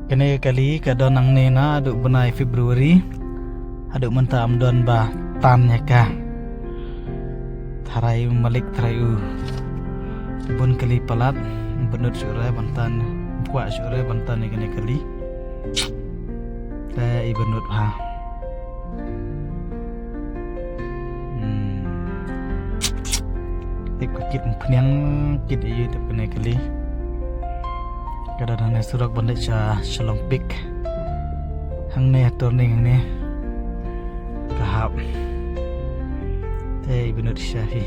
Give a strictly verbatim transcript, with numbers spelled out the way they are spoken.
Kane ka kali ka don hangne naduh bnai February haduh mynta ym don ba tan ïa ka. Tharai u malik tharai u bun kali palat, bynnud shuh re ban tan, kwah shuh re ban tan ïa kane ka kali. Te i bynnud bha. Hmm. Tip ka kit mpniang kit ayu tip kane ka kali. Ka don hangne surok ban leit sha Shillong Peak. Hangne turning hangne. Ka hap. Te i bynnud sha hi.